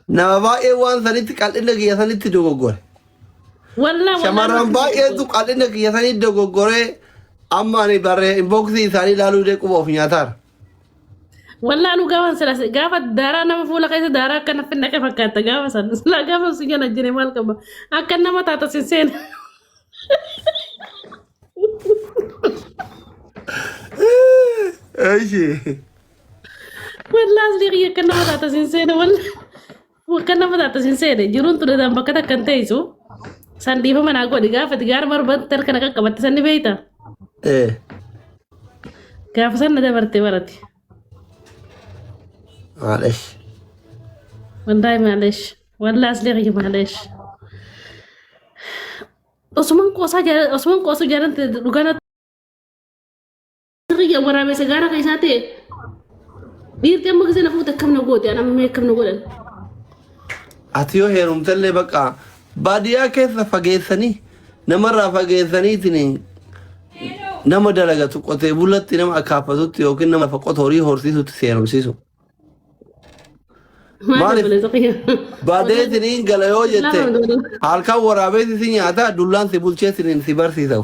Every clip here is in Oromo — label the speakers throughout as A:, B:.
A: Nama baay'ee waan sanitti qal'ina kiyya sanitti dogoggore.
B: Wallaa wallaa
A: Shamarran
B: namatti
A: baay'eetu
B: dogoggore.
A: qal'ina kiyya sanitti dogoggoree amma ani barree inboksii isaanii ilaaluu illee quba of nyaataara.
B: Wallaa nu gaafa sila gaafa daaraa nama fuula keessa daaraa akka naffi naqe fakkaata gaafa san sila gaafa si jala jire maal qaba akka nama taata si seena.
A: Eeshi.
B: Wallaa asli kiyya akka nama taata si seena wallaa akka nama taata si seena jiruun ture dhaan bakka takka hin teessu san dhiifama naa godhi gaafa ati gaara barbaatte harka na qaqqabatte san ni beekta.
A: Eh.
B: Gaafa san na dabarte barate.
A: Maalesh.
B: Wallaahi maalesh. Wallaahi asli kiyya maalesh. Osuman qoosaa jaala osuman qoosuu jaalante dhugaa kiyya waraabessa gaara keessaa ta'e dhiirti amma gisee na fuute akkam na goote an amma mee akkam na godhan.
A: Ati yoo heerumtellee bakka baadiyyaa keessa fageessanii namarraa fageessaniitiin nama dalagatu qotee bulatti nama akaafatutti yookiin nama lafa qotu horii horsiisutti si heerumsiisu.
B: Maal
A: Maaliif
B: obboleessa kiyya?
A: badeetiniin gala yoo jette
B: Lama dura.
A: halkan waraabeessi si nyaata dullaan si bulcheessiniin si barsiisa.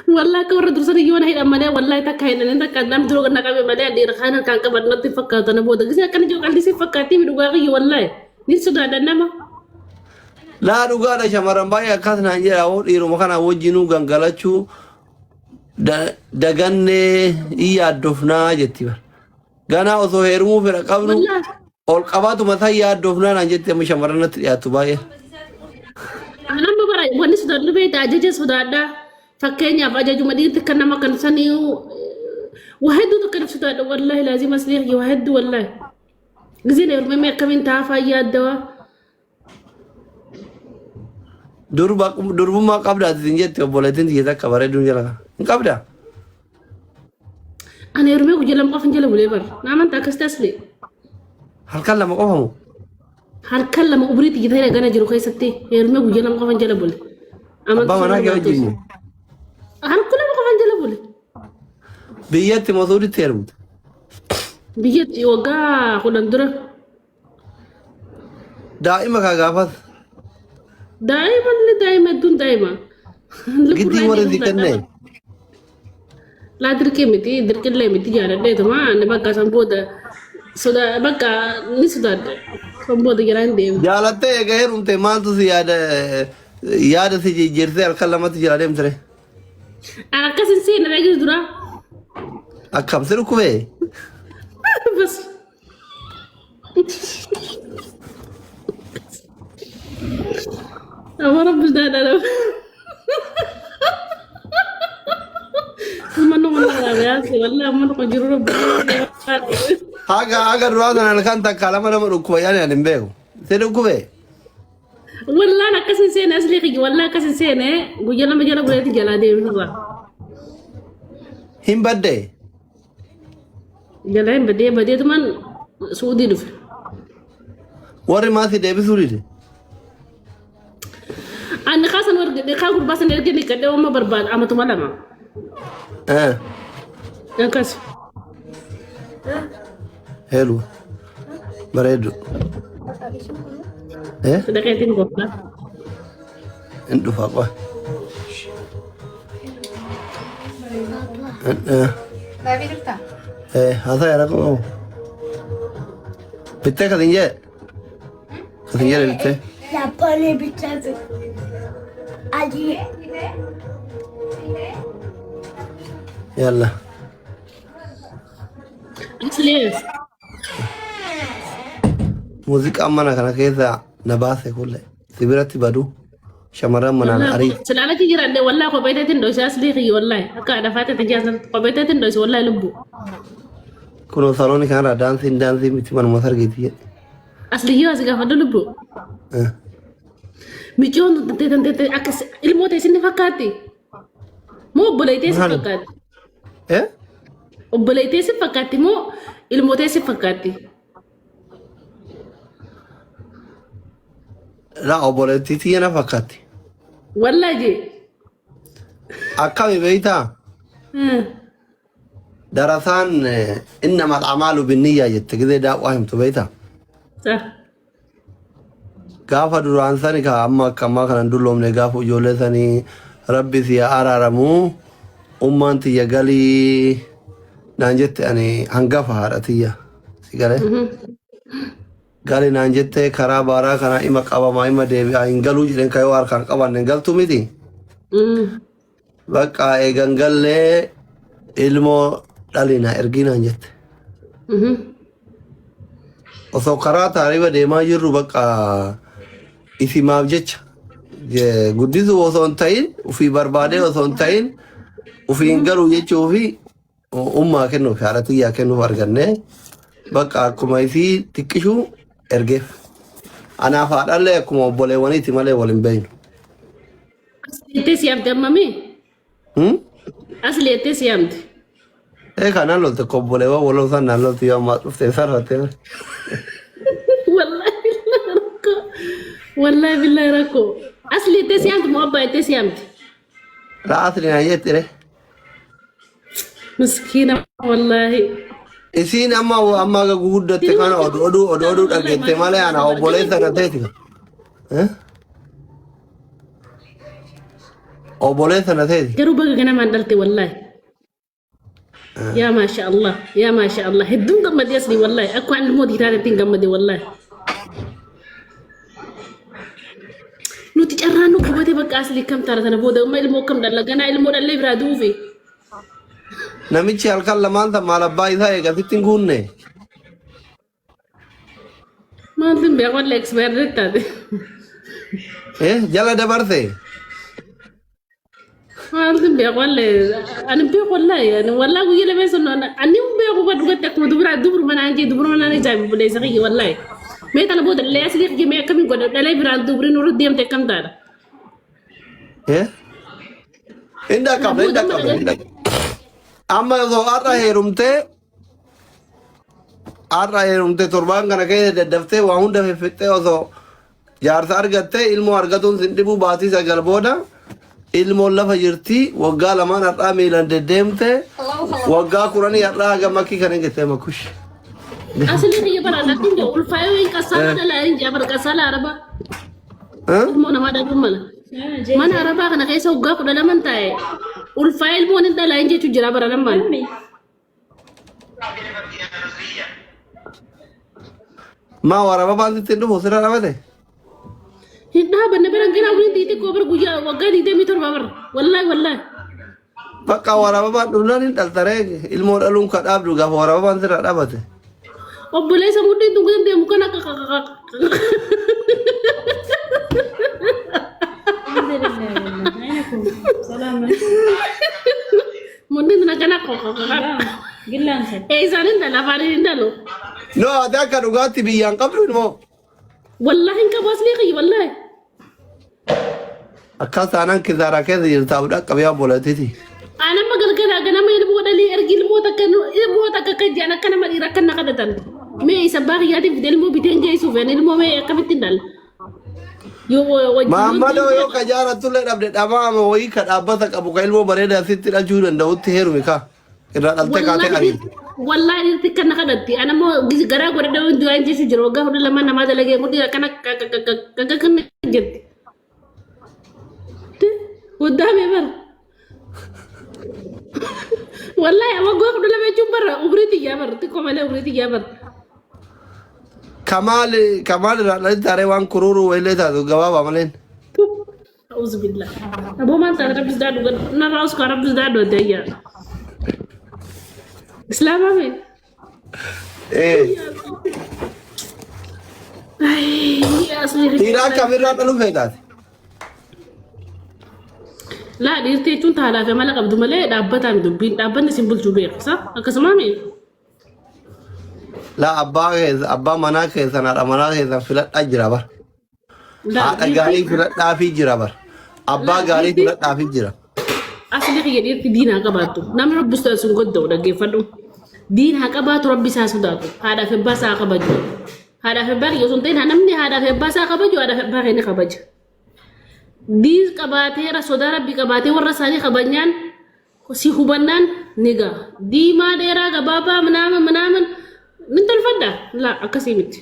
B: Wallaahi akka warra dursan iyyuu na hidhan malee wallaahi takka hidhan takka namni dura na qabe malee dhiira kaan harkaan qaban natti hin fakkaatu na booda gisee akkana jiru qalbii si fakkaatti dhugaa kiyya wallaahi ni sodaadha nama.
A: Laa dhugaadha shamarran baay'ee akkas naan jedha hoo dhiiruma kana wajjinuu gangalachuu dagannee hin yaaddofnaa jetti bar. Ganaa osoo heerumuu fedha qabnu
B: Wallaahi.
A: ol qabaatuma san yaaddofnaa naan jetti amma shamarran natti dhiyaattu baay'ee.
B: Anamma bara wanni sodaadhu beekta ajaja sodaadha. Fakkeenyaaf ajajuma dhiirti kan nama kan sanii waa hedduu tokko naf sodaadha wallaahi laazima asliif waa hedduu wallaahi. Giseen heerumee akkamiin taa'aa yaaddawaa.
A: Durba durbummaa qabda ati sin jette obboleettiin tiyya takka bareeduun jala kana. Hin qabda?
B: Ani heerumee guyyaa lama qofa jala bulee bara. Na amantaa akkas tasli.
A: Halkan lama qofa moo?
B: Halkan lama umrii tiyya ta'e gana jiru keessatti heerumee guyyaa lama qofa jala bule.
A: Abbaa manaa kee wajjin moo?
B: Halkan lama qofa jala bule.
A: Biyyatti moo Suuditti heerumte?
B: Biyyatti waggaa 10 dura.
A: Daa'ima kaa gaafas.
B: Daa'ima illee daa'ima hedduun daa'ima.
A: Giddii warri si kenne.
B: Laa dirqii miti dirqillee miti jaaladheetuma inni bakka san booda soda bakka ni sodaadhe san booda jalaa hin deemu.
A: Jaalattee eega heerumte maaltu si yaada yaada si jijjiirtee halkan lamatti jala deemtire?
B: An akkas hin seenne dhageessu dura.
A: Akkam si dhukkubee?
B: Bas. Amma rabbi daadhaa Amma nama waraabee wallahi amma nama jiru rabbi.
A: Haga haga duraa sana halkan takka lama nama dhukkuba yaani ani hin beeku. Si dhukkubee?
B: Wallaan akkas hin seene asli kiyya wallaan akkas hin seene guyyaa lama jala buleeti jalaa deemnurra.
A: Hin baddee?
B: Jalaa hin badee badeetumaan Suudii dhufe.
A: Warri maasii deebisuu dide.
B: Ani kaa san erge kaa gurbaa san erge niqadhee amma barbaada amatuma lama.
A: Eh,
B: Akkas.
A: Heelu. Bareedu. Eh,
B: Dhaqeetiin gooftaa.
A: hin dhufa qoy. Eh,
C: Baay'ee jirtaa?
A: eh, haasaa yaada qabu. Bittee kan hin jedhe. Kan hin jedhe bittee.
D: Laappoonii bittaa adii.
A: Yalla.
B: Asliis.
A: Muuziqaan mana kana keessa na baase kulle. Si biratti badu. Shamarran manaan ariiti.
B: Sila alatti jiraadhe wallahi kophee teetiin dhoyse aslii kiyya wallahi akka haadha faatee tajaajila kophee teetiin dhoyse wallahi lubbu.
A: Kunoo saloonni kanarraa daansiin daansii miti manuma sargiiti jedhe.
B: Asliyyoo as gaafadhu lubbu.
A: Eh.
B: Micciyoon tantee tantee akka ilmoo ta'e sinni fakkaatti. Moo obboleettee si
A: Maali?
B: fakkaatti?
A: Eh?
B: Obboleettee si fakkaatti moo ilmoo ta'e si fakkaatti?
A: Laa obboleettii tiyya na fakkaatti.
B: Wallahi jee.
A: Akkami beektaa? Darasaan innamal amaalu binniyyaa jette gizee daawwaa himtu beektaa?
B: Sah.
A: Gaafa duraan sani ka amma akka ammaa kanan dulloomne gaafa ijoollee sanii rabbi si haa araaramu ummaan tiyya galii naan jette ani hangafa haadha tiyya si galee. Gali naan jette karaa baaraa kana ima qabamaa ima deebi'aa hin galuu jedheen kayoo harkaan qabanne hin galtu miti. Bakka eegan gallee ilmoo dhalina ergii naan jette. Osoo karaa taariba deemaa jirru bakka isimaaf jecha guddisuu osoo hin ta'in ofii barbaadee osoo hin ta'in ofii hin galuu jechuu fi ummaa kennuuf haadha tiyyaa kennuuf arganne bakka akkuma isii xiqqishuu ergeef. Anaaf haadhallee akkuma obboleewwaniiti malee wal hin beeknu.
B: Asli jettee si yaamte ammamii?
A: Hmm?
B: Asli jettee si yaamte.
A: Ee kan naan lolte akka obboleewwan waloo isaan naan lolti yoo ammaa dhufte sarratte.
B: Wallaahi billahi rakkoo. Wallaahi billahi rakkoo. Asli jettee si yaamte moo abbaa jettee si yaamte?
A: Laa asli naan jetti re.
B: Miskiina wallaahi.
A: Isiin amma amma aga guguddatte kana oduu oduu oduu oduu dhageette malee ana obboleessa na teeti. Eh? Obboleessa na teeti.
B: Garuu baga ganamaan dhalte wallaahi. Yaa maasha Allah yaa maasha Allah hedduun gammadee asli wallaahi akka waan ilmoo dhiiraatiin gammade wallaahi. Nuti carraan nu qabate bakka asli kam taara sana booda amma ilmoo kam dhalla ganaa ilmoo dhallee biraa du'uufi.
A: Namichi halkan lamaan tan maal abbaa isaa eegasitti hin guunne.
B: Maaltu hin beeku wallee expert taate.
A: Eh, jala dabarse.
B: Maaltu hin beeku wallee ani hin beeku wallaahi ani wallaahi guyyaa lameen sun ani hin beeku ba dhugatti akkuma dubara dubru manaan jee dubru manaan ijaabi buleessa kiyya wallaahi. Mee tana booda dhalee asli kiyya mee akkamiin godha dhalee biraan dubri nurra deemte akkam taata.
A: Eh? Hin dhaqqabne, hin dhaqqabne, hin dhaqqabne. Amma osoo har'a heerumtee har'a heerumtee torbaan kana keessa daddaftee waa hunda fiffixxee osoo jaarsa argattee ilmoo argatuun sin dhibuu baatii 9 booda ilmoon lafa jirti waggaa lamaan har'aa miilaan deddeemte waggaa 10 har'aa haga makkii kan hin gettee makush.
B: Asli kiyya bara lakkin jaa ulfaayoo hin qasaala dhalaa hin jaa bara qasaala araba. Ilmoo namaa dhabuun mala. Mana arabaa kana keessa waggaa 12 taa'e ulfaayee ilmoon hin dhalaa hin jechuun jira bara lamaan.
A: Maa waraaba baansitti hin dhufu sirra dhabate?
B: Hin dhaabanne bara ganaa waliin xixiqqoo bara guyyaa waggaa 27 bara wallaahi wallaahi.
A: Bakka waraaba baan dhufnaan hin dhaltaree ilmoo dhaluun ka dhaabdu gaafa waraaba baan sirra dhabate.
B: Obboleessa mudhiin tun kan deemu kan akka mudhiin tun akkana Eessaan hin dhalu afaan hin dhalu.
A: No ati akka dhugaatti biyyaan qabdu ilmoo.
B: Wallaahi hin qabu asli kiyya wallaahi.
A: Akkas taanaan kisaaraa keessa jirta abdii qabiyaa obboleettiti.
B: Aan amma galgala ganama ilmoo dhalii ergi ilmoo takka ilmoo takka akka ji'an akka nama dhiira akka na kadhatan. Mee isa abbaa kiyyaatiif fide ilmoo biteen geessuuf ani ilmoo mee akkamitti hin dhalla. Yoo wajjin
A: Maammadoo yoo ka jaalatullee dhabde dhamaama wayii ka dhaabbata qabu ka ilmoo bareedaa sitti dhalchuu danda'utti heerumi ka. Irraa dhaltee kaatee ariiti.
B: Wallaahi dhiirti akka na kadhatti. Ana immoo garaa godhadhee waan du'aa hin jechu jira. Waggaa 12 namaa dalagee mudhii akkana akkana jetti. Waggaa mee bara. Wallaahi waggaa 12 jechuun bara umrii tiyyaa bara xiqqoo malee umrii tiyyaa bara.
A: Kamaal kamaal irraa dhalti taaree waan kuruuruu wayillee taatu gabaabaa maleen.
B: Auzu billah. Aboo maal taate rabbis daadhu narraa uskaa rabbis daadhu adda ayyaa. Islaamaa mee?
A: Ee.
B: Asli
A: Dhiira akkamirraa dhaluu feetaati?
B: Laa dhiirti jechuun taalaa fi amala qabdu malee dhaabbataan dubbiin dhaabbanni isin bulchuu beeku sa akkasumaa mee?
A: Laa abbaa keessa abbaa manaa keessan haadha manaa keessan filadhaa jira bara.
B: Laa
A: Haadha
B: dhiirti
A: gaarii filadhaafii jira bara. Abbaa
B: laa
A: gaarii
B: dhiirti
A: filadhaafii jira.
B: Asli kiyya dhiirti diin haa qabaattu. Namni rabbi sodaatu sun godda'u dhaggeeffadhu. Diin haa qabaatu rabbi isaa sodaatu. Haadhaa fi abbaa isaa haa kabaju. Haadhaa fi abbaa kiyya osoo hin ta'in namni haadhaa fi abbaa isaa kabaju haadhaa fi abbaa keenya kabaja. Diin qabaateera sodaa rabbi qabaatee warra isaanii kabajnaan Si hubannaan ni ga'a. Diimaa dheeraa gabaabaa minaamin minaamin nin tolfadha. Laa akkasii miti.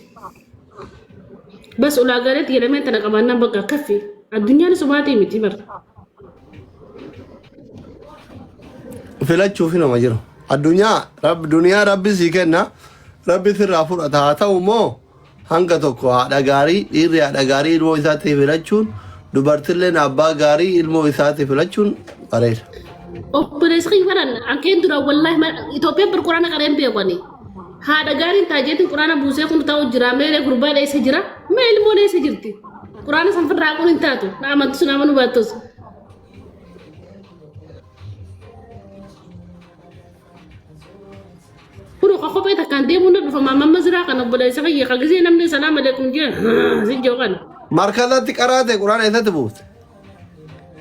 B: Bas ulaagaalee jedhamee tana qabaannaan bakka kaffi. Addunyaan sumaatii miti bara.
A: Filachuuf nama jiru. Addunyaa rabbi duniyaa rabbi sii kenna rabbi sirraa fudhata haa ta'u immoo hanga tokko haadha gaarii dhiirri haadha gaarii ilmoo isaatti filachuun dubartilleen abbaa gaarii ilmoo isaatti filachuun bareeda.
B: Obboleessi kiyya baran ankeen dura wallaahi Itoophiyaan bar quraana qareen beekani. Haadha gaariin taajeetiin quraana buusee kun ta'u jira meelee gurbaan eessa jira mee ilmoon eessa jirti. Quraana san firraa kun hin taatu na amantu sun amanuu baattus. Kun ka kophee takkaan deemuu na dhufa maamma ziraa kan obboleessa kiyya ka gisee namni salaam alaikum jee si jiru kana.
A: Markazatti qaraate quraana eessatti buufte?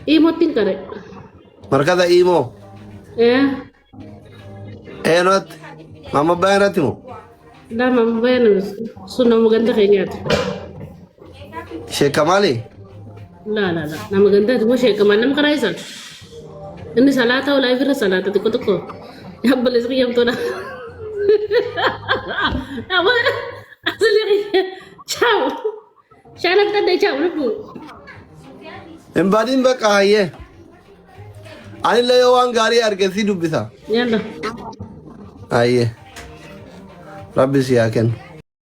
B: Iimootti hin qare.
A: Markaza iimoo
B: Eh,
A: eenyutti? Maamma baay'ee irratti moo?
B: lama bayan sun nama ganda keenyaati.
A: Sheekamaali?
B: La la la nama gandaati moo sheekamaan nama karaa isaan. Inni salaata olaa ifirra salaata xiqqoo xiqqoo. Obboleessi kiyyamtoodha. Asli ciao. Shaanaf tadda ciao lubbu.
A: Hin badin bakka hayyee. Anillee yoo waan gaarii arge si dubbisa.
B: Yalla.
A: Hayyee. Rabbi si haa kennu.